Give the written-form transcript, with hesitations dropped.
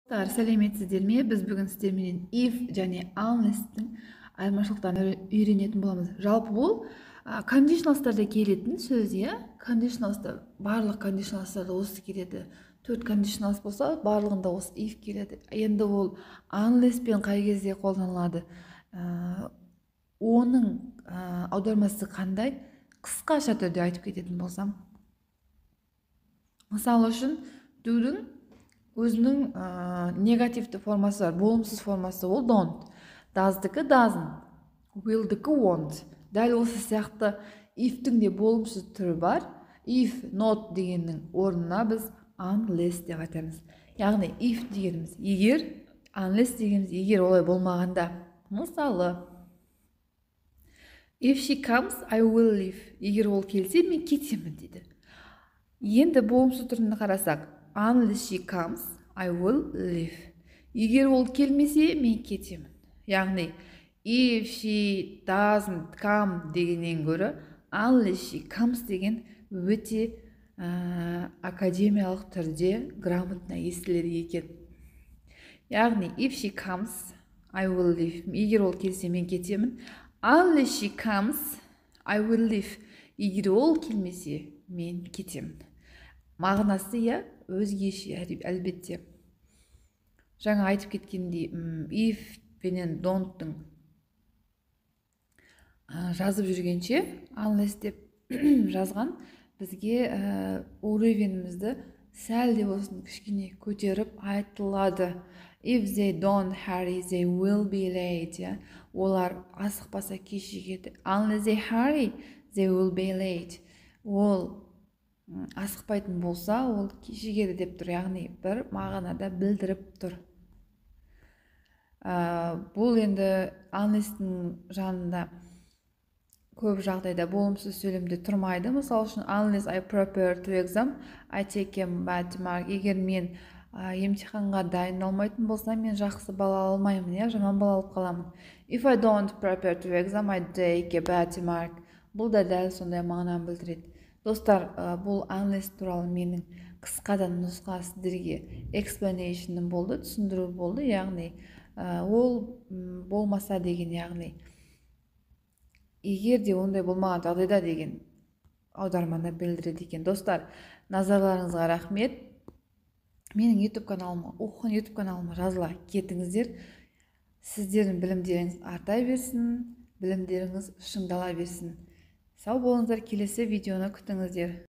Достар, сәлеметсіздер ме? Біз бүгін сіздерменен if және unless-тің айырмашылықтарын үйренетін боламыз. Жалпы, бұл conditionals-тарда келетін сөз, иә. Conditionals-та, барлық conditionals-тарда осы келеді. Төрт conditionals болса, барлығында осы if келеді. Енді ол unless пен қай кезде қолданылады, оның аудармасы қандай? Қысқаша түрде айтып кететін болсам, мысалы үшін, do-дің өзінің негативті формасы бар, болымсыз формасы, ол don't. Does-дікі doesn't, will-дікі won't. Дәл осы сияқты if-тің де болымсыз түрі бар. If not дегеннің орнына біз unless деп айтамыз. Яғни if дегеніміз егер, unless дегеніміз егер олай болмағанда. Мысалы, if she comes, I will leave. Егер ол келсе, мен кетемін дейді. Енді болымсыз түрін қарасақ: unless she comes, I will leave. Егер ол келмесе, мен кетемін. Яғни if she doesn't come дегеннен гөрі unless she comes деген өте академиялық түрде, грамотно естіледі екен. Яғни if she comes, I will leave. Егер ол келсе, мен кетемін. Unless she comes, I will leave. Егер ол келмесе, мен кетемін. Мағынасы, иә, өзгеше. Әлбетте, жаңа айтып кеткендей, if пенен don't-тың жазып жүргенше, unless деп жазған бізге уровень імізді сәл де болсын кішкене көтеріп айтылады. If they don't hurry, they will be late. Иә, олар асықпаса, кешігеді. Unless they hurry, they will be late. Ол асықпайтын болса, ол кешігеді деп тұр, яғни бір мағынада білдіріп тұр. Бұл енді unless-тің жанында көп жағдайда болымсыз сөйлемде тұрмайды. Мысалы үшін, unless I prepare to exam, I take a bad mark. Егер мен емтиханға дайындалмайтын болсам, мен жақсы балл ала алмаймын, иә, жаман балл алып қаламын. If I don't prepare to exam, I take a bad mark. Бұл да дәл сондай мағынаны білдіреді. Достар, бұл unless туралы менің қысқадан нұсқа сіздерге explanation болды, түсіндіру болды. Яғни ол болмаса деген, яғни егер де ондай болмаған жағдайда деген аударманы білдіреді екен. Достар, назарларыңызға рахмет. Менің YouTube каналыма, оқыған YouTube каналыма жазыла кетіңіздер. Сіздердің білімдеріңіз арта берсін, білімдеріңіз шыңдала берсін. Сау болыңыздар, келесі видеоны күтіңіздер.